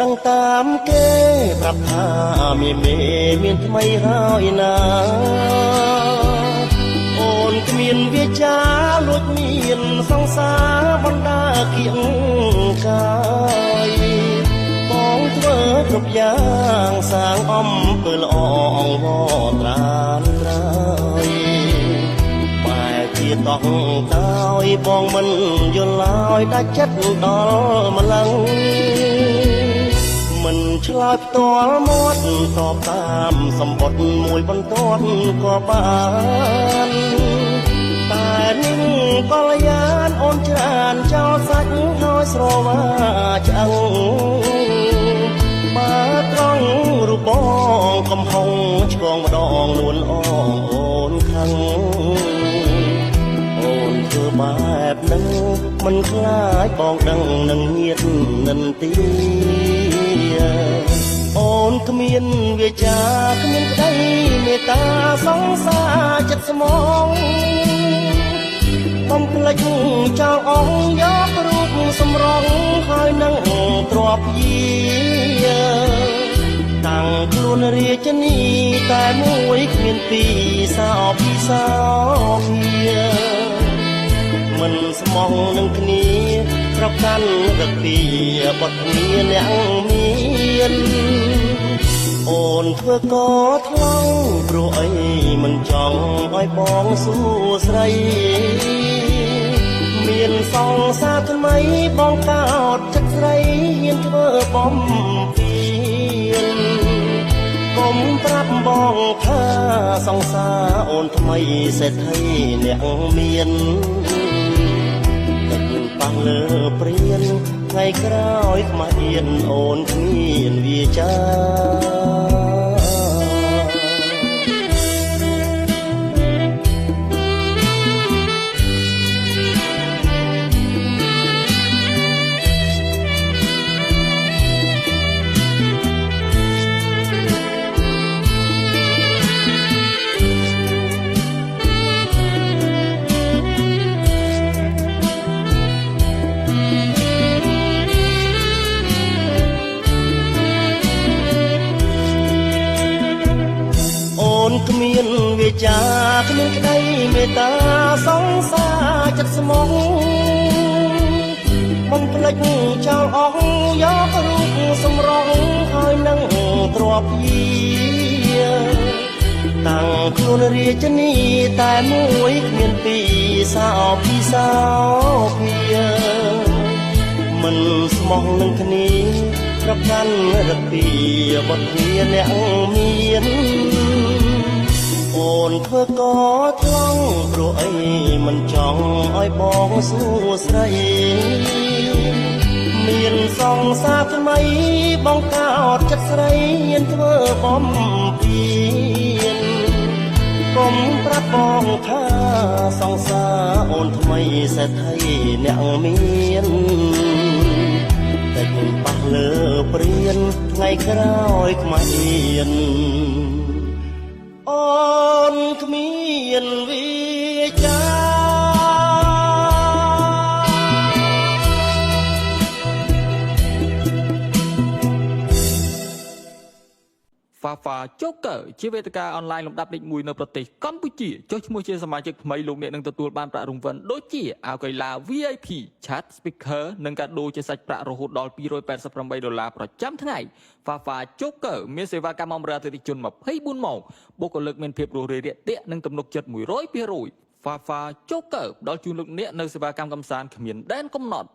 ដឹងតាមគេប្រាប់ថាមានមេមានថ្មីហើយណាអូនគ្មានវាចាលួចមានសង្សារបណ្ដាគៀងកាយបងធ្វើគ្រប់យ៉ាងសាងអំពើល្អអង្វរត្រានត្រើយបែជាតោះតើយបងមិនយល់ឡើយដាច់ចិត្តដល់ម្លឹង មិនឆ្លើយផ្ទាល់មាត់តបតាមសម្បត្តិមួយបន្ទាត់ក៏បានតែនឹងកល្យានអូនច្រានចោលសាច់ហើយស្រវាឆ្អឹងបើត្រង់រូបបងកំហុងឆ្កងម្ដងនួនអងអូនខឹងអូនធ្វើបែបនឹងមិនខ្លាចបងដឹងនឹងញាតនិន្ទាអូនគ្មានវាចាគ្មានក្តីមេត្តាសង្សារចិត្តស្មងបំភ្លេចចោលអងយករូបសម្រងហើយនឹងទ្របយាតាំងខ្លួនរាជនីតែមួយគ្មានពីរសោពីសោភាមិនស្មងនឹងគ្នាប្រកាន់រកពីបត់គ្នាអ្នកមានអូនធ្វើកថ្លង់ព្រោះអីមិនចង់ឲ្យបងសួស្រីមានសង្សារថ្មីបងកោតចិត្តស្រីហ៊ានធ្វើបំពេនកុំប្រាប់បងថាសង្សារអូនថ្មីសេដ្ឋីអ្នកមានទឹកប៉ះលើព្រានថ្ងៃក្រោយខ្មាស់អៀនអូនគ្មានវាចាអូនគ្មានវាចាគ្មានក្តីមេត្តាសង្សារចិត្តស្មងបំភ្លេចចោលអស់យករូបសម្រងហើយនឹងទ្របយាតាំងខ្លួនរាជនីតែមួយគ្មានពីរសោពីសោភាមិនស្មោះនឹងគ្នាប្រកាន់រកពីបត់គ្នាអ្នកមានអូនធ្វើកថ្លង់ព្រោះអីមិនចង់ឲ្យបងសួស្រីមានសង្សារថ្មីបងកោតចិត្តស្រីហ៊ានធ្វើបំពេនកុំប្រាប់បងថាសង្សារអូនថ្មីសេដ្ឋីអ្នកមានតិចប៉ះលើព្រានថ្ងៃក្រោយខ្មាស់អៀនអូនគ្មានវាចា Fafa Joker ជាវេទិកាអនឡាញលំដាប់លេខ1នៅប្រទេសកម្ពុជាចុះឈ្មោះជាសមាជិកថ្មីលោកអ្នកនឹងទទួលបានប្រាក់រង្វាន់ដូចជាអាវកីឡា VIP Chat Speaker និងកាដូជាសាច់ប្រាក់រហូតដល់288ដុល្លារប្រចាំថ្ងៃ Fafa Joker មានសេវាកម្មបម្រើអតិថិជន24ម៉ោងបុគ្គលិកមានភាពរួសរាយរាក់ទាក់និងទំនុកចិត្ត100% Fafa Joker ផ្ដល់ជូនលោកអ្នកនូវសេវាកម្មកម្សាន្តគ្មានដែនកំណត់